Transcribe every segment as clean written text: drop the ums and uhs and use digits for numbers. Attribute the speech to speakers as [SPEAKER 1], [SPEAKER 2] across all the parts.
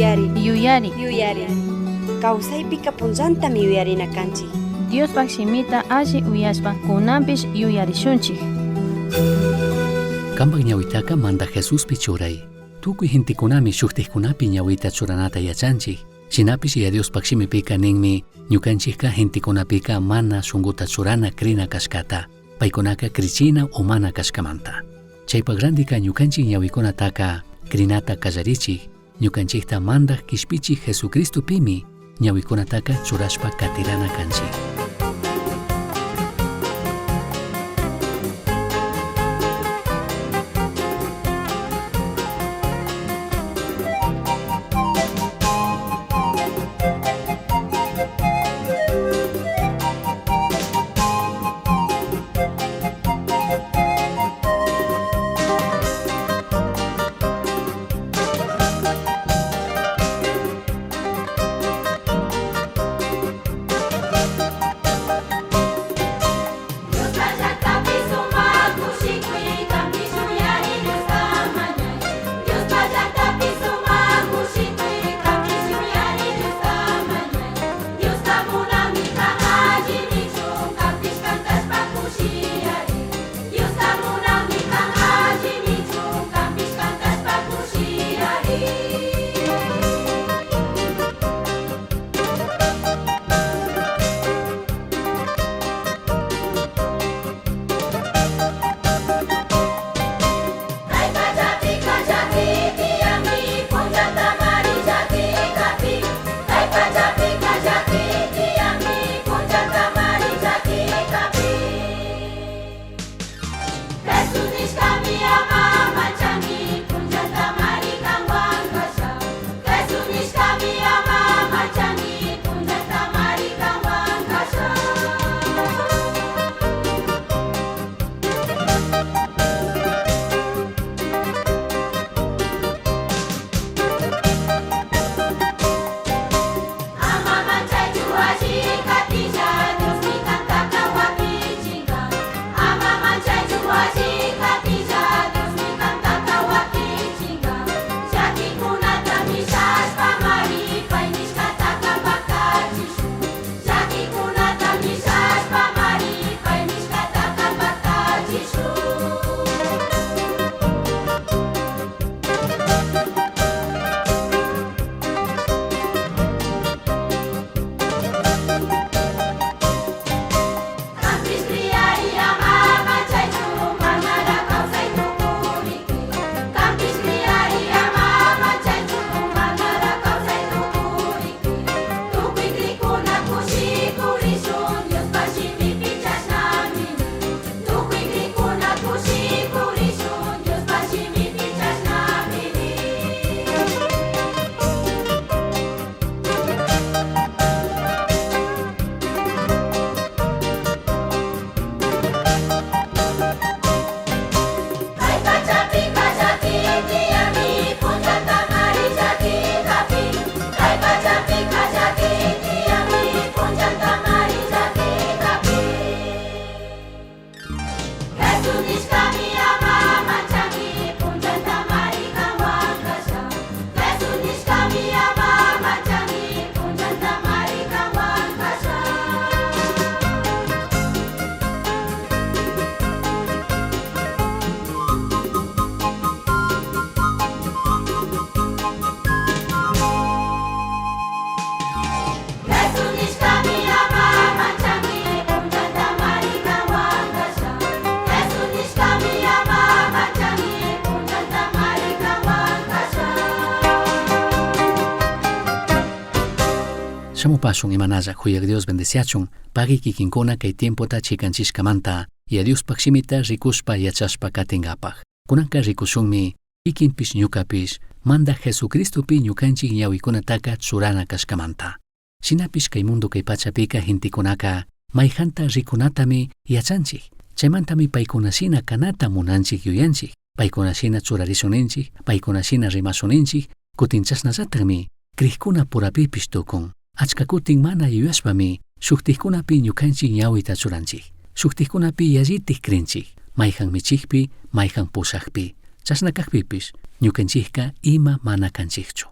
[SPEAKER 1] Yuyari.
[SPEAKER 2] Yuyari.
[SPEAKER 1] Yuyari. Kawsaypika punllantami yuyarina kanchik.
[SPEAKER 2] Diospaj shimita alli uyashpa kunanpish yuyarishunchik.
[SPEAKER 3] Cambaj ñahuitaca Mandaj Jesuspi churai. Tucui gentecunami shujtajcunapi ñahuita churanata yachanchij. Shinapish Yaya Diospaj shimipica ninmi, ñucanchijca gentecunapica mana shunguta churana crina cashcata, paicunaca crichina o mana cashcamanta. Chaipaj randica ñucanchij ñahuicunataca crinata callarichij, ñucanchijta Mandaj Quishpichij Jesucristopimi ñahuicunataca churashpa catirana canchij. Shamupashun imanalla Juyaj Dios bendeciachun, pagui kikinkuna kay tiempota chikanchishkamanta, Yaya Diospaj shimita rikushpa yachashpa katingapaj. Kunanka rikushunmi, kikinpish ñukapish, Mandaj Jesucristopi ñukanchik ñawikunataka churana kashkamanta. Shinapish kay mundo kay pachapika gentekunaka maijanta rikunatami yachanchik. Chaymantami paykuna shina kanata munanchik yuyanchik. Paykuna shina churarishun ninchik, paykuna shina rimashun ninchik, kutin chashnallatakmi crijkuna purapipish tukun. Achka kutin mana yuyashpami shuktikkunapi ñukanchik ñawita churanchik. Shuktikkunapi yallitik crinchik, mayjan michikpi, mayjan pushakpi. Chashna kakpipish ñukanchikka ima mana kanchikchu.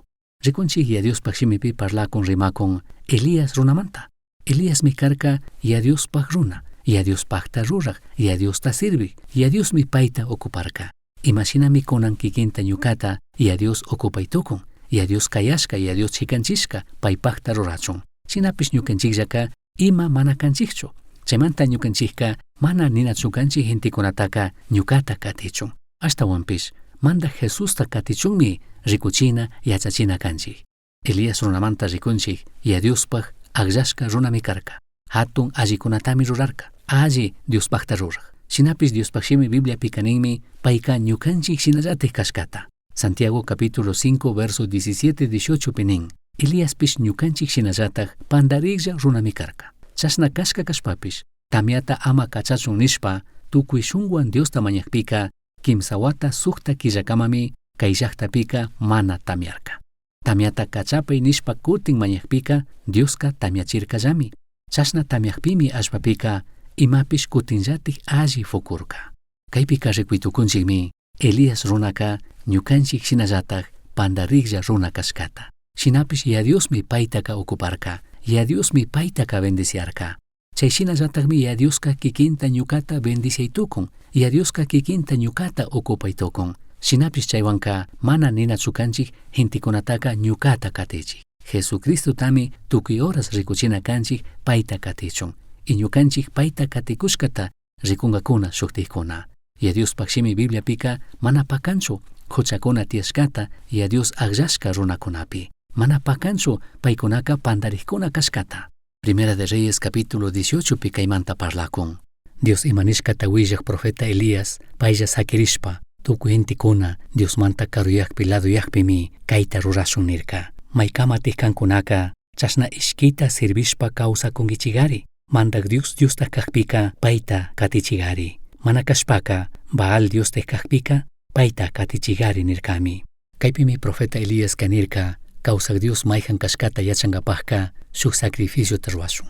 [SPEAKER 3] Rikunchik Yaya Diospaj shimipi parlakun rimakun Elías runamanta. Eliasmi karka Yaya Diospaj runa, Yaya Diospajta ruraj, Yaya Diosta sirvij, Yaya Diosmi payta ocuparka. Imashinami kunan kikinta ñukata Yaya Dios ocupay tukun, Yaya Dios kayashka, Yaya Dios chikanchishka paypajta rurachun. Shinapish ñukanchikllaka ima mana kanchikchu. Chaymanta ñukanchikka mana ninachu kanchik gentekunataka ñukata katichun. Ashtawanpish Mandaj Jesusta katichunmi rikuchina yachachina kanchik. Elías runamanta rikunchik Yaya Diospaj akllashka runami karka. Hatun allikunatami rurarka. Alli Diospajta ruraj. Shinapish Diospaj shimi Bibliapika ninmi payka ñukanchik shinallatik kashkata. Santiago capítulo 5 verso 17 18 pi nin, Eliaspish ñukanchik shinallataj pandariklla runami karka. Chashna kashka kashpapish, tamiata ama kachachun nishpa, tukuy shunguwan Diosta mañakpika, kimsa wata sukta killakamami kay llaktapika mana tamiarka. Tamiata kachapay nishpa kutin mañakpika, Dioska tamiachirkallami. Chashna tamiakpimi allpapika imapish kutinllatik alli fukurka. Kaypika rikuytukunchikmi, Elías runaka ñukanchik shinallataj pandariklla runa kashkata. Shinapish Yaya Diosmi paytaka ocuparka, Yaya Diosmi paytaka bendiciarka. Chay shinallatakmi Yaya Dioska kikinta ñukata bendiciay tukun, Yaya Dioska kikinta ñukata ocupay tukun. Shinapish chaywanka mana ninachu kanchik gentekunataka ñukata katichik. Jesucristotami tukuy horas rikuchina kanchik payta katichun. Y ñukanchik payta katikushkata rikunkakuna shuktikuna. Yaya Diospaj shimi Bibliapika mana pakanchu huchakuna tiyashkata Yaya Dios akllashka runakunapi. Mana pakanchu paykunaka pandarikuna kashkata. Primera de Reyes capítulo 18 pi kaymanta parlakun. Dios ima nishkata willaj profeta Elías paylla sakirishpa tukuy gentekuna Diosmanta karuyakpi laduyakpimi kayta rurashun nirka. Maykamatik kankunaka chashna ishkita sirvishpa kawsakunkichigari. Mandak Dios Diosta kakpika payta katichigari. Mana kashpaka Baal Diosta kakpika payta katichigari nirkami. Kaypimi profeta Elías nirka kawsak Dios mayhan kashkata yachankapajka shuk sacrificiota ruwashun.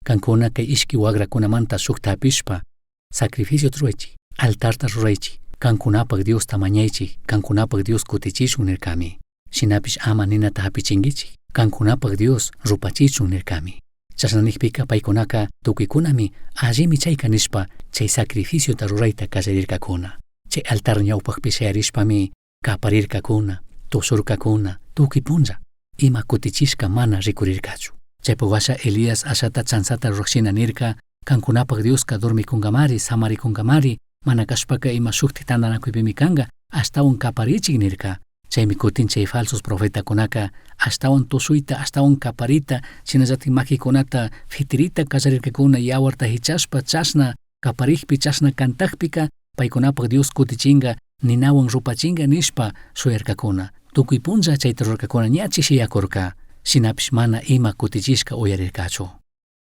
[SPEAKER 3] Kankuna kay ishki wagrakunamanta shukta apishpa sacrificiota ruwaychik, altarta ruraychik, kankunapak Diosta mañaychik, kankunapak Dios kutichishun nirkami. Shinapish ama ninata hapichinkichik, kankunapak Dios rupachichun nirkami. Chashna nikpika paykunaka tukuykunami allimi chayka nishpa chay sacrificiota rurayta kallarirkakuna. Chay altar ñawpakpi shayarishpami kaparirkakuna, tushurkakuna, tukuy punlla, ima kutichishka mana rikurirkachu. Chaypak washa Elías ashata chanzata rurashina nirka, kankunapak Dioska dormikunkamari, samarikunkamari, mana kashpaka ima shukti tantanakuypimi kanka, ashtawan kaparichik nirka. Chaymi kutin chay falsos profetakunaka ashtawan tushuyta, ashtawan kaparita, shinallatik makikunata fitirita kallarirkakuna yawarta hichashpa chashna kaparikpi, chashna kantakpika, paykunapak Dios kutichinka, ninawan rupachinka nishpa shuyarkakuna. Tukuy punlla chayta rurarkakuna ña chishiyakurka, shinapish mana ima kutichishka uyarirkachu.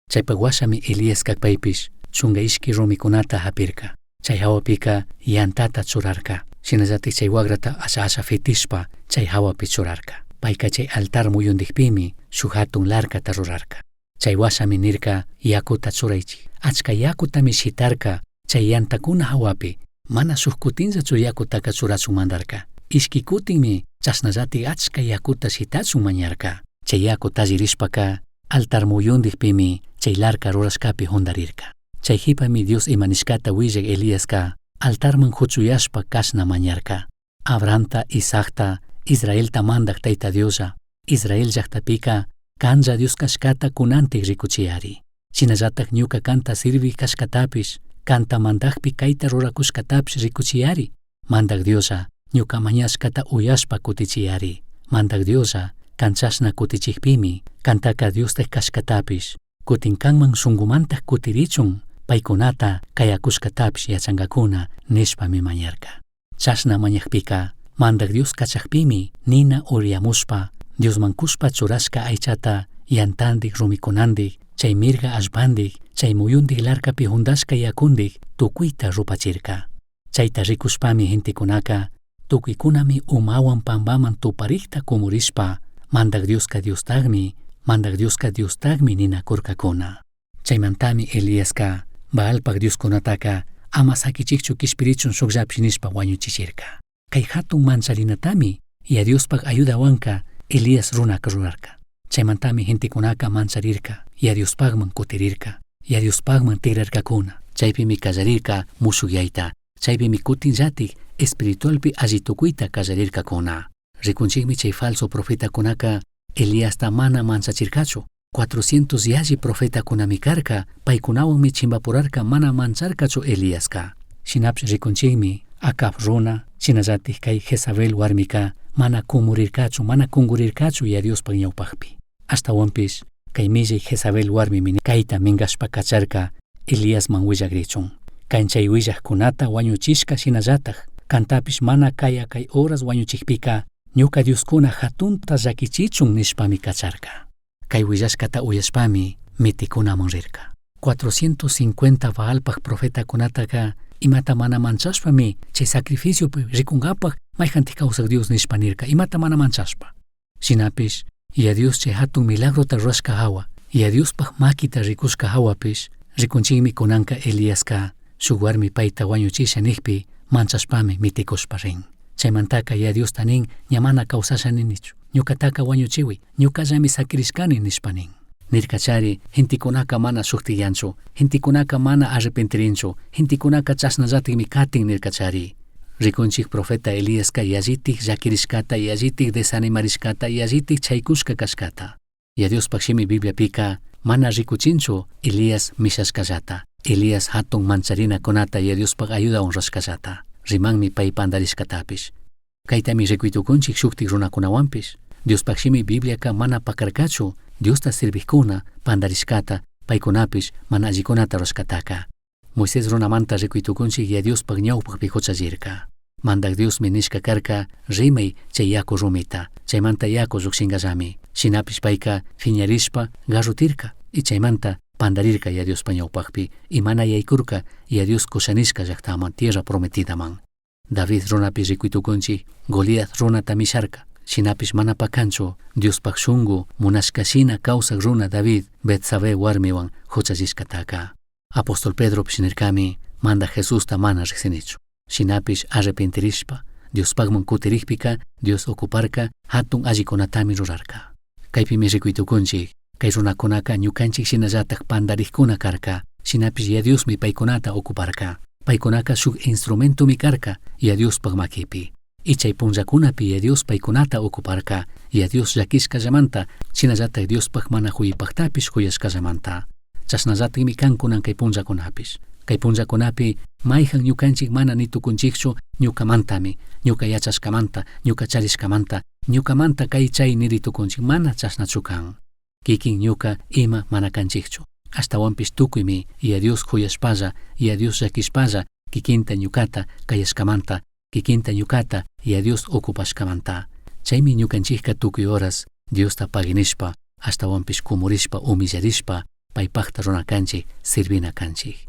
[SPEAKER 3] Chaypak washami Eliaska paypish chunka ishki rumikunata hapirka. Chay hawapika yantata churarka. Shinallatik chay wagrata asha asha fitishpa chay hawapi churarka. Payka chay altar muyundikpimi shuk hatun larkata rurarka. Chay washami nirka yakuta churaychik. Achka yakutami shitarka chay yantakuna hawapi. Mana shuk kutinllachu yakutaka churachun mandarka. Ishki kutinmi chashnallatik achka yakuta shitachun mañarka. Chay yaku tallirishpaka altar muyundikpimi chay larka rurashkapi jundarirka. Chay hipami Dios ima nishkata willak Eliaska altarman huchuyashpa kashna mañarka. Abrahamta, Isaacta, Israelta mandak Tayta Dioslla, Israel llaktapika kanlla Dios kashkata kunantik rikuchiyari. Shinallatak ñuka kanta sirvik kashkatapish, kanta mandakpi kayta rurakushkatapish rikuchiyari. Mandak Dioslla, ñuka mañashkata uyashpa kutichiyari. Mandak Dioslla, kan chashna kutichikpimi, kantaka Diosta kashkatapish, kutin kanman shungumantaj kutirichun, paykunata kayakushkatapish yachankakuna nishpami mañarka. Chashna mañakpika, Mandak Dios kachakpimi nina uriyamushpa, Diosman kushpa churashka aychata yantandik rumikunandik, chay mirga allpandik, chay muyundik larkapi jundashka yakundik tukuyta rupachirka. Chayta rikushpami gentekunaka tukuykunami umawan pambaman tuparikta kumurishpa, Mandak Dioska Diostakmi, Mandak Dioska Diostakmi ninakurkakuna. Chaymantami Eliaska Baalpak Dioskunataka ama sakichikchu kishpirichun shukllapish nishpa wañuchichirka. Kay hatun mancharinatami Yaya Diospaj ayudawanka Elías runaca rurarca. Chaimantami gentecunaca mancharirca, Yaya Diospajman cutirirca, Yaya Diospajman tigrarcacuna. Chaipimi callarirca mushugyayta, chaipimi cutinllatik espiritualpi alli tucuita callarircacuna. Ricunchikmi chay falso profetacunaca Eliasta mana manchachircachu. 400 yalli profetacunami carca, paicunawanmi chimbapurarca mana mancharcachu Eliasca. Shinapish ricunchikmi Acab runa, shinallatik kay Jezabel warmika mana cumurircachu, mana cungurircachu Yaya Diospaj ñawpajpi. Ashtahuanpish kay millay Jezabel warmimi kayta mingashpa kacharca Eliasman willagrichun. Can chay willajcunata huañuchishca shinallataj, cantapish mana caya kay horas huañuchijpica, ñuca Dioscuna jatunta llaquichichun nishpami kacharca. Kay willashkata uyashpami miticunaman rirca. 450 Baalpaj profetacunataca imata mana manchashpami chay sacrificiopi ricungapaj mayjantik kawsaj Dios nishpa nirca, imata mana manchashpa. Shinapish, Yaya Dios chay hatun milagrota rurashka hawa, Yaya Diospaj makita rikushka hawapish, rikunchikmi kunanka Eliaska shuk warmi payta wañuchisha nijpi manchashpami mitikushpa rin. Chaymantaka Yaya Diosta nin, ña mana kawsasha ninichu, ñukataka wañuchiwi, ñukallami sakirishkani nishpa nin. Nirkachari, gentekunaka mana shuktiyanchu, gentekunaka mana arrepentirinchu, gentekunaka chashnallatikmi katin nirkachari. Rikunchik profeta Eliaska yallitik llakirishkata, yallitik desanimarishkata, yallitik chaykushka kashkata. Yaya Diospaj shimi Bibliapika mana rikuchinchu Elías mishashkallata, Elías hatun mancharinakunata Yaya Diospaj ayudawan rurashkallata. Rimanmi pay pandarishkatapish. Kaytami rikuytukunchik shuktik runakunawanpish. Diospaj shimi Bibliaka mana pakarkachu Diosta sirvijkuna pandarishkata, paykunapish mana allikunata rurashkataka. Moisés runamanta rikuytukunchik Yaya Diospaj ñawpajpi huchallirka. Mandak Diosmi nishka karka rimay chay yaku rumita, chaymanta yaku llukshinkallami. Shinapish payka fiñarishpa garrutirka y chaymanta pandarirka Yaya Diospa ñawpajpi y mana yaykurka Yaya Dios kushanishka llaktaman, tierra prometidaman. David runapi rikuytukunchik Goliat runata misharka. Shinapish mana pakanchu Diospaj shungu munashka shina kawsak runa David Betsabé warmiwan huchallishkataka. Apóstol Pedropish nirkami Mandak Jesusta mana riksinichu. Shinapish arrepentirishpa Diospajman kutirikpika Dios ocuparka hatun allikunatami rurarka. Kaypimi rikuytukunchik kay runakunaka ñukanchik shinallatak pandarikkuna karka. Shinapish Yaya Diosmi paykunata ocuparka. Paykunaka shuk instrumentomi karka Yaya Diospaj makipi. Y chay punllakunapi Yaya Dios paykunata ocuparka. Yaya Dios llakishkallamanta, shinallatak Diospaj mana huypajtapish huyashkallamanta. Chashnallatakmi kan kunan kay punllakunapish. Kay punllakunapi mayjan ñukanchik mana nitukunchikchu ñukamantami, ñuka yachashkamanta, ñuka charishkamanta, ñukamanta kay chay niritukunchik mana chashnachu kan. Kikin ñuka ima mana kanchikchu. Ashtawanpish tukuymi Yaya Dios huyashpalla, Yaya Dios llakishpalla, kikinta ñukata kayashkamanta, kikinta ñukata Yaya Dios ocupashkamanta. Chaymi ñukanchikka tukuy horas Diosta paginishpa, ashtawanpish kumurishpa, humillarishpa, paypajta runa kanchik, sirvina kanchik.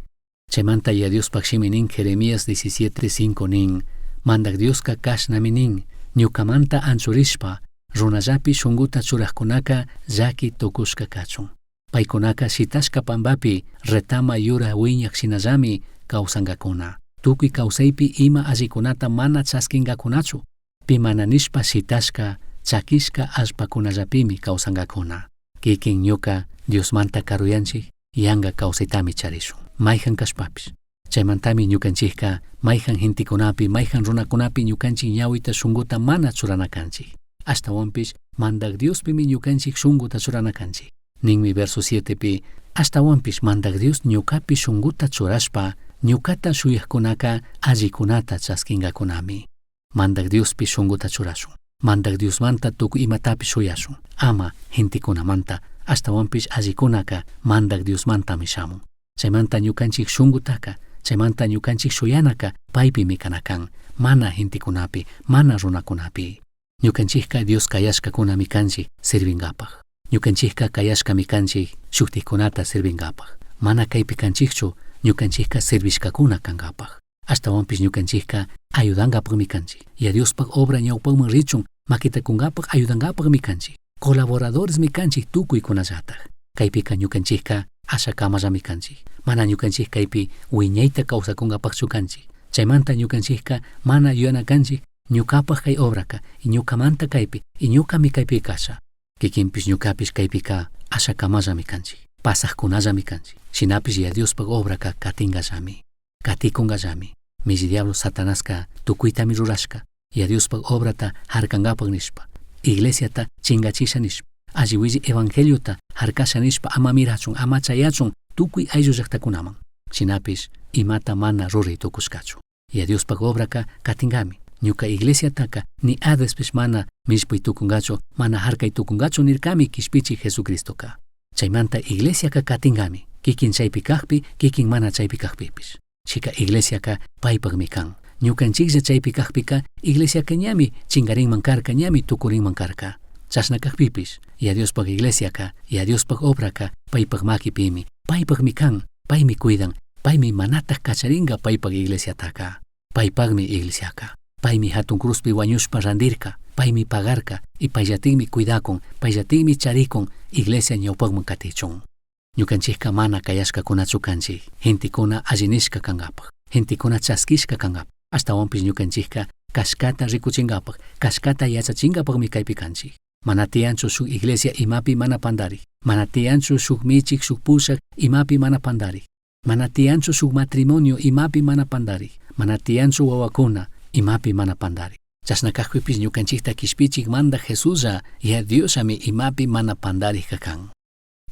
[SPEAKER 3] Chaymanta Yaya Diospaj shimi nin Jeremías 17:5 nin, Mandak Dioska kashnami nin, ñukamanta anchurishpa, runallapi shunguta churajkunaka llaki tukushka kachun. Paykunaka shitashka pambapi retama yura wiñak shinallami kawsankakuna. Tukuy kawsaypi ima allikunata mana chaskinkakunachu. Pi mana nishpa shitashka, chakishka allpakunallapimi kawsankakuna. Kikin ñuka Diosmanta karuyanchik, yanka kawsaytami charishun. Mayjan kashpapish. Chaymantami ñukanchikka mayjan gentekunapi, mayjan runakunapi ñukanchik ñawita shunguta mana churana kanchik. Ashtawanpish Mandak Diospimi ñukanchik shunguta churana kanchik. Ninmi verso 7pi, ashtawanpish Mandak Dios ñukapi shunguta churashpa, ñukata shuyajkunaka allikunata chaskinkakunami. Mandak Diospi shunguta churashun. Mandak Diosmanta tukuy imatapish shuyashun. Ama gentekunamanta, ashtawanpish allikunaka Mandak Diosmantami shamun. Chaymanta ñukanchik shungutaka, chaymanta ñukanchik shuyanaka paypimi kana kan, mana gentekunapi, mana runakunapi. Ñukanchikka Dios kayashkakunami kanchik sirvinkapaj. Ñukanchikka kayashkami kanchik shuktikkunata sirvinkapaj. Mana kaypi kanchikchu ñukanchikka sirvishkakuna kankapaj. Ashtawanpish ñukanchikka ayudankapajmi kanchik. Yaya Diospaj obra ñawpajman richun makita kunkapaj ayudankapajmi kanchik. Colaboradoresmi kanchik tukuykunallataj. Kaypika ñukanchikka ashakamallami kanchik. Mana ñukanchik kaypi wiñayta kawsakunkapajchu kanchik. Chaymanta ñukanchikka mana yuyana kanchik. Ñucapaj kay obraka, y ñucamanta kaypi, y ñucami kaypi kasha. Kikinpish ñucapish kaypika ashakamallami kanchik, pasajkunallami kanchik. Shinapish Yaya Diospaj obraka katingallami, katikungallami. Milli diablo Satanaska tucuitami rurashka, Yaya Diospaj obrata harkangapaj nishpa, iglesiata chingachisha nishpa, alli willi evangeliota harkasha nishpa ama mirachun, ama chayachun tukuy ayllu llaktakunaman. Shinapish imata mana ruray tukushkachu. Yaya Diospaj obraka katingami. Ñuka iglesiataka ni Hadespish mana millpuy tukungachu, mana harkay tukungachu nirkami kishpichik Jesucristoka. Chaymanta iglesiaka katingami, kikin chaypi kakpi, kikin mana chaypi kakpipish. Chika iglesiaka paypakmi kan. Ñukanchiklla chaypi kakpika, iglesiaka ñami chingarinman karka, ñami tukurinman karka. Chashna kakpipish, Yaya Diospaj iglesiaka, Yaya Diospaj obraka paypak makipimi, paypakmi kan, paymi cuidan, paymi manataj kacharinga paypak iglesiataka. Paypakmi iglesiaka. Paymi hatun cruzpi wañushpa randirka, paymi pagarka, y payllatikmi cuidakun, payllatikmi charikun, iglesia ñawpakman katichun. Ñukanchikka mana kayashkakunachu kanchik, gentekuna alli nishka kankapaj, gentekuna chaskishka kankapaj. Ashtawanpish ñukanchikka kashkata rikuchinkapaj, kashkata yachachinkapajmi kaypi kanchik. Mana tiyanchu shuk iglesia imapi mana pandarik, mana tiyanchu shuk michik, shuk pushak imapi mana pandarik, mana tiyanchu shuk matrimonio imapi mana pandarik, mana tiyanchu wawakuna imapi mana pandarik. Chashna kakpipish ñukanchikta kishpichik mandaj Jesuslla Yaya Diosllami imapi mana pandarikka kan.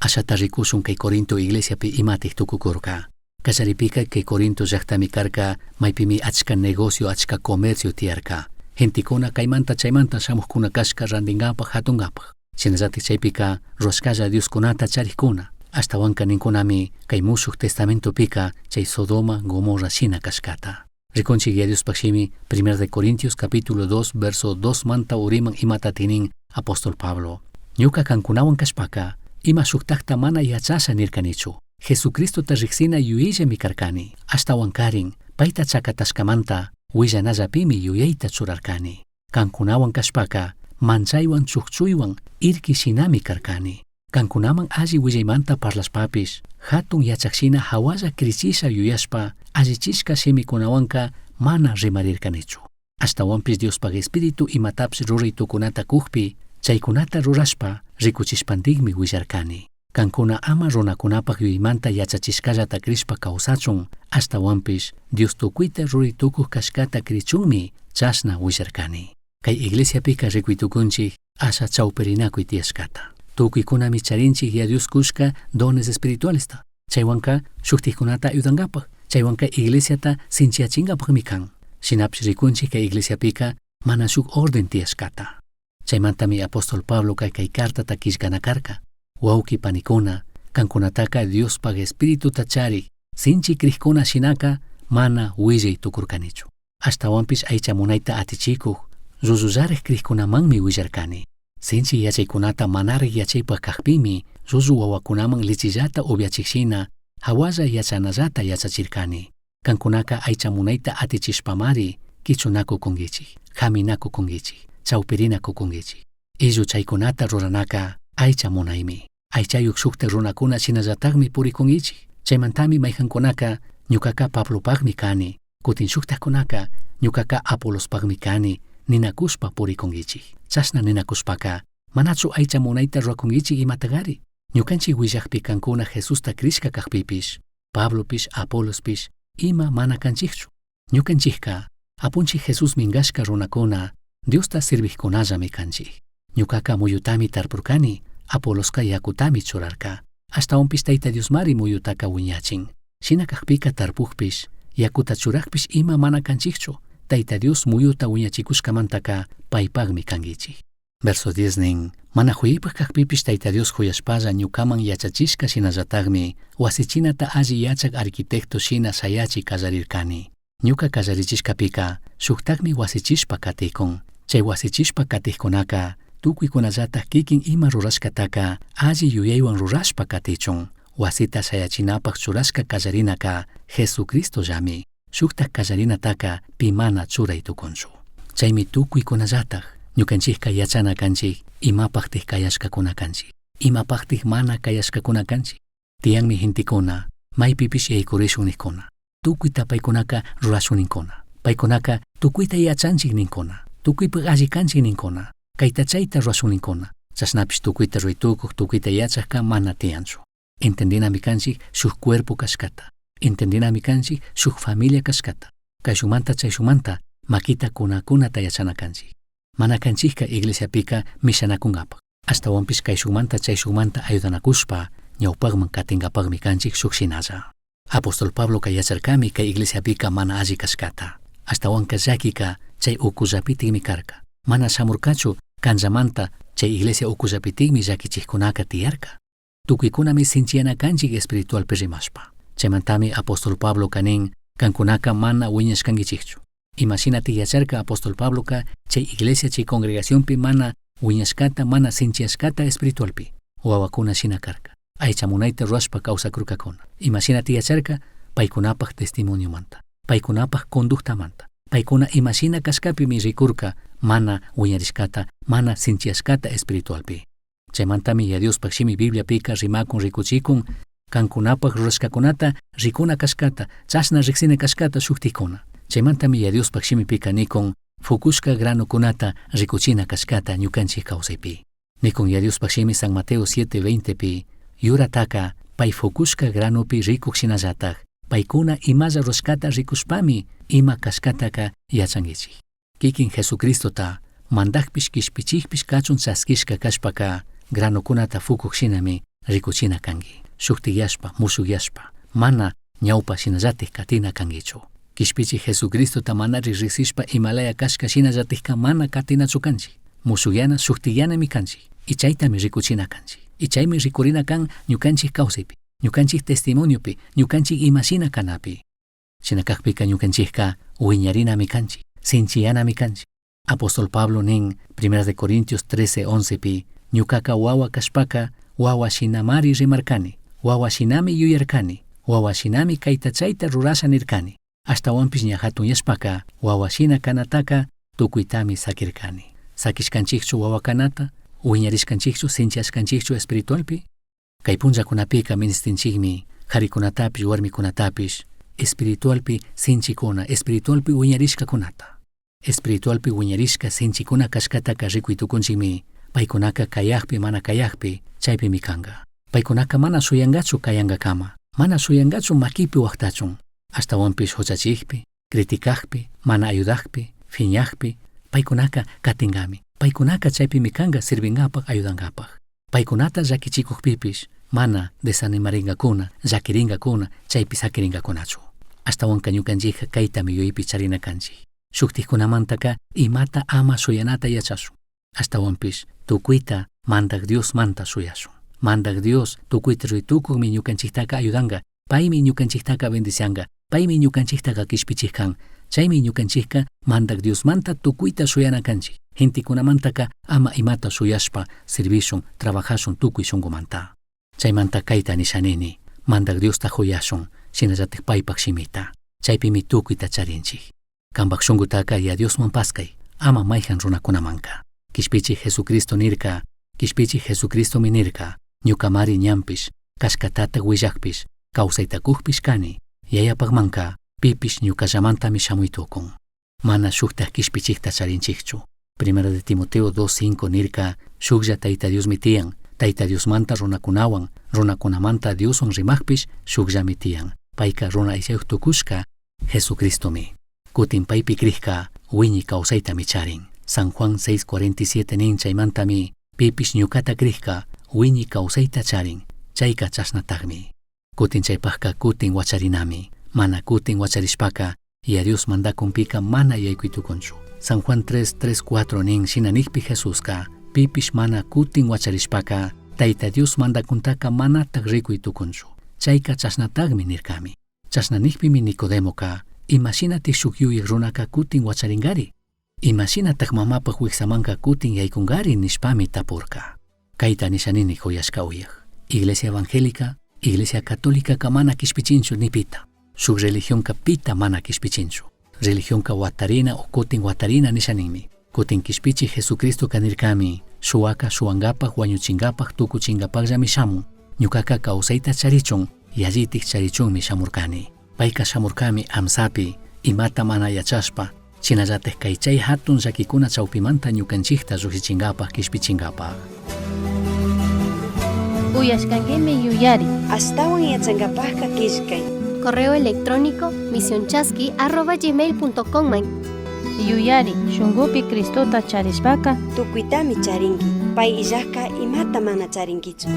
[SPEAKER 3] Ashata rikushun kay Corinto iglesiapi imatik tukukurka. Kallaripika kay Corinto llaktami karka maypimi achka negocio, achka comercio tiyarka. Gentekuna kaymanta chaymanta shamujkuna kashka randinkapaj, hatunkapaj. Shinallatik chaypika rurashkalla dioskunata charikkuna. Ashtawanka ninkunami kay Mushuj Testamentopika chay Sodoma, Gomorra shina kashkata. Rikunchik Yaya Diospaj shimi, 1 de Corintios capítulo 2, verso 2 manta uriman imata tinin apóstol Pablo. Ñuka kankunawan kashpaka, ima shuktakta mana yachasha nirkanichu. Jesucristota riksina yuyayllami karkani. Ashtawankarin, payta chakatashkamanta willanallapimi yuyayta churarkani. Kankunawan kashpaka, manchaywan chukchuywan irki shinami karkani. Kankunaman alli willaymanta parlashpapish, hatun yachakshina hawalla krichisha yuyashpa, allichishka shimikunawanka mana rimarirkanichu. Ashtawanpish Diospaj Espíritu imatapish ruray tukunata kukpi, chaykunata rurashpa rikuchishpantikmi willarkani. Kankuna ama runakunapaj yuyaymanta yachachishkallata krishpa kawsachun, ashtawanpish Dios tukuyta ruray tukuj kashkata krichunmi chashna willarkani. Kay iglesiapika rikuy tukunchik asha chawpirinakuy tiyashkata. Tukuykunami charinchik Yaya Dios kushka dones espiritualesta. Chaywanka shuktikkunata ayudankapaj, chaywanka iglesiata sinchiyachinkapajmi kan. Shinapish rikunchik kay iglesiapika mana shuk orden tiyashkata. Chaymantami apóstol Pabloka kay cartata killkana karka. Wawki panikuna, kankunataka Diospaj Espirituta charik, sinchi krikuna shinaka mana willay tukurkanichu. Ashtawanpish aycha munayta atichikuj, llullullarik krikkunamanmi willarkani. Sinchi yachaykunata manarik yachaypaj kakpimi, llullu wawakunaman lichillata upyachikshina, hawalla yachanallata yachachirkani. Kankunaka aycha munayta atichishpamari kichunakukunkichik, haminakukunkichik, chawpirinakukunkichik. Illu chaykunata ruranaka aycha munaymi. Aychayuk shuktak runakuna shinallatakmi purikunkichik. Chaymantami maykankunaka ñukaka Pablopakmi kani, kutin shuktakkunaka ñukaka Apolospakmi kani ninakushpa purikunkichik. Chashna ninakushpaka manachu aycha munayta rurakunkichik imatagari. Ñukanchik willakpi kankuna Jesusta krishka kakpipish, Pablopish, Apolospish ima mana kanchikchu. Ñukanchikka apunchik Jesús minkashka runakuna Diosta sirvijkunallami kanchik. Ñukaka muyutami tarpurkani, Apoloska yakutami churarka. Ashtawanpish Tayta Diosmari muyutaka wiñachin. Shina kakpika tarpukpish, yakuta churakpish ima mana kanchikchu. Tayta Dios muyuta wiñachikushkamantaka paypakmi kankichik. Verso 10 nin, mana huyaypaj kakpipish Tayta Dios huyashpalla ñukaman yachachishka shinallatakmi wasichinata alli yachak arquitecto shina shayachi kallarirkani. Ñuka kallarichishkapika shuktakmi wasichishpa katikun. Chay wasichishpa katikkunaka tukuykunallatak kikin ima rurashkataka alli yuyaywan rurashpa katichun. Wasita shayachinapaj churashka kallarinaka Jesucristollami. Shuktak kallarinataka pi mana churay tukunchu. Chaymi tukuykunallatak ñukanchikka yachana kanchik imapaktik kayashkakuna kanchik, imapaktik mana kayashkakuna kanchik. Tiyanmi gentekuna maypipish yaykurishun nikkuna, tukuy tapaykunaka rurashun ninkuna. Paykunaka tukuyta yachanchik ninkuna, tukuypaj alli kanchik ninkuna, kayta chayta rurashun ninkuna. Chashnapish tukuyta ruraytukuj, tukuyta yachajka mana tiyanchu. Entendinami kanchik shuk cuerpo kashkata. Entendinami kanchik shuk familia kashkata. Kayshumanta chayshumanta makita kunakunata yachana kanchik. Mana kanchikka iglesiapika mishanakunkapaj. Ashtawanpish kayshumanta chayshumanta ayudanakushpa ñawpakman katinkapakmi kanchik shuk shinalla. Apóstol Pabloka yacharkami kay iglesiapika mana alli kashkata. Ashtawanka llakika chay ukullapitikmi karka. Mana shamurkachu kanchamanta chay iglesia ukullapitikmi llakichikkunaka tiyarka. Tukuykunami sinchiyana kanchik espiritualpi rimashpa. Chaymantami apóstol Pabloka nin kankunaka mana wiñashkankichikchu. Imashinatik yacharka apóstol Pabloka chay iglesia chay congregacionpi mana wiñashkata mana sinchiyashkata espiritualpi. Wawakuna shina karka. Aycha munayta rurashpa kawsakurkakuna. Imashinatik yacharka paykunapaj testimoniomanta, paykunapaj conductamanta. Paykuna imashina kashkapimi rikurka mana wiñarishkata, mana sinchiyashkata espiritualpi. Chaymantami Yaya Diospaj shimi Bibliapika rimakun rikuchikun kankunapaj rurashkakunata rikuna kashkata, chashna riksina kashkata shuktikuna. Chaymantami Yaya Diospaj shimipika nikun fukushka granokunata rikuchina kashkata ñukanchik kawsaypi. Nikun Yaya Diospaj shimi San Mateo 7:20pi yurataka pay fukushka granopi rikuk shinallataj paykuna imalla rurashkata rikushpami ima kashkataka yachankichik. Kikin Jesucristota mandakpish kishpichikpish kachun chaskishka kashpaka granokunata fukuk shinami rikuchina kanki. Shuktikyashpa, mushukyashpa, mana ñawpa shinallatik katina kankichu. Kishpichik Jesucristota manari riksishpa imalaya kashka shinallatikka mana katinachu kanchik. Mushukyana, shuktikyanami kanchik. Y chaytami rikuchina kanchik. Y chaymi rikurina kan ñukanchik kawsaypi, ñukanchik testimoniopi, ñukanchik imashina kanapi. Shina kakpika ñukanchikka wiñarinami kanchik, sinchiyanami kanchik. Apóstol Pablo nin, Primera de Corintios 13, 11 pi, ñukaka wawa kashpaka, wawa shinamari rimarkani, wawa shinami yuyarkani, wawa shinami kayta chayta rurasha nirkani. Ashtawanpish ña hatunyashpaka, wawa shina kanataka tukuytami sakirkani. Sakishkanchikchu wawa kanata, wiñarishkanchikchu sinchiyashkanchikchu espiritualpi? Kay punllakunapika ministinchikmi karikunatapish warmikunatapish espiritualpi sinchikuna, espiritualpi wiñarishkakunata. Espiritualpi wiñarishka sinchikuna kashkataka rikuy tukunchikmi, paykunaka kayakpi mana kayakpi chaypimi kanka. Paykunaka mana shuyankachu kayankakama, mana shuyankachu makipi waktachun. Ashtawanpish huchachikpi, criticakpi, mana ayudakpi, fiñakpi, paykunaka katinkami. Paykunaka chaypimi kanka sirvinkapak ayudankapak. Paykunata llakichikukpipish mana desanimarinkakuna, llakirinkakuna, chaypi sakirinkakunachu. Ashtawanka ñukanchikka kaytami yuyaypi charina kanchik. Shuktikkunamantaka imata ama shuyanata yachashun. Ashtawanpish tukuyta Mandak Diosmanta shuyashun. Mandak Dios tukuyta ruytukukmi ñukanchiktaka ayudanka, paymi ñukanchiktaka bendicianka, paymi ñukanchiktaka kishpichikkan. Chaymi ñukanchikka Mandak Diosmanta tukuyta shuyana kanchik. Gentekunamantaka ama imata shuyashpa servishun, trabajashun tukuy shunkumanta. Chaymanta kayta nishanini, Mandak Diosta huyashun, shinallatik paypak shimita. Chaypimi tukuyta charinchik. Kanpak shunkutaka Yaya Diosman paskay, ama mayhan runakunamanka. Kishpichik Jesucristo nirka, Kishpichik Jesucristomi nirka, ñukamari ñanpish, kashkatatak willakpish, kawsayta kukpish kani, Yayapakmanka pipish ñukallamantami shamuy tukun. Mana shuktak kishpichikta charinchikchu. Primera de Timoteo 2.5 nirka, shuklla Tayta Diosmi tiyan, Tayta Diosmanta runakunawan, runakunamanta Dioswan rimakpish shukllami tiyan. Payka runa aychayuq tukushka Jesucristomi. Kutin paypi krikka wiñi kawsaytami charin. San Juan 6.47 nin chaymantami pipish ñukata krikka wiñi kawsayta charin. Chayka chashnatakmi. Kutin chaypakka kutin wacharinami. Mana kutin wacharishpaka Yaya Dios mandakunpika mana yaykuy tukunchu. San Juan 3, 3, 4 nin shina nikpi Jesuska pipish mana kutin wacharishpaka Tayta Dios mandakuntaka manatak rikuy tukunchu. Chayka chashnatakmi nirkami. Chashna nikpimi Nicodemoka imashinatik shuk yuyak runaka kutin wacharinkari? Imashinatak mamapak wiksamanka kutin yaykunkari nishpami tapurka. Kayta nishanini kuyashka uyak. Iglesia Evangélica, Iglesia Católica mana kishpichinchu ni pita. Shuk religionka pita mana kishpichinchu. Religionka watarina o kutin watarina nishaninmi. Kutin kishpichi Jesucristo kanirkami, shuwaka shuwankapak wañuchinkapak tukuchinkapakllami shamun. Ñukaka kawsayta charichun, yallitik charichunmi shamurkani. Payka shamurkami amsapi, Imata mana yachashpa, shinallataj kay chay hatun llakikuna chawpimanta ñukanchikta llujshichinkapaj kishpichinkapaj.
[SPEAKER 2] Uyashkankimi yuyari.
[SPEAKER 1] Ashtawan yachankapajka killkay.
[SPEAKER 4] Correo electrónico misionchasqui@gmail.com man.
[SPEAKER 2] Yuyari, shunkupi Cristota charishpaka
[SPEAKER 1] Tukuytami charinki. Pay illajka imata mana charinkichu.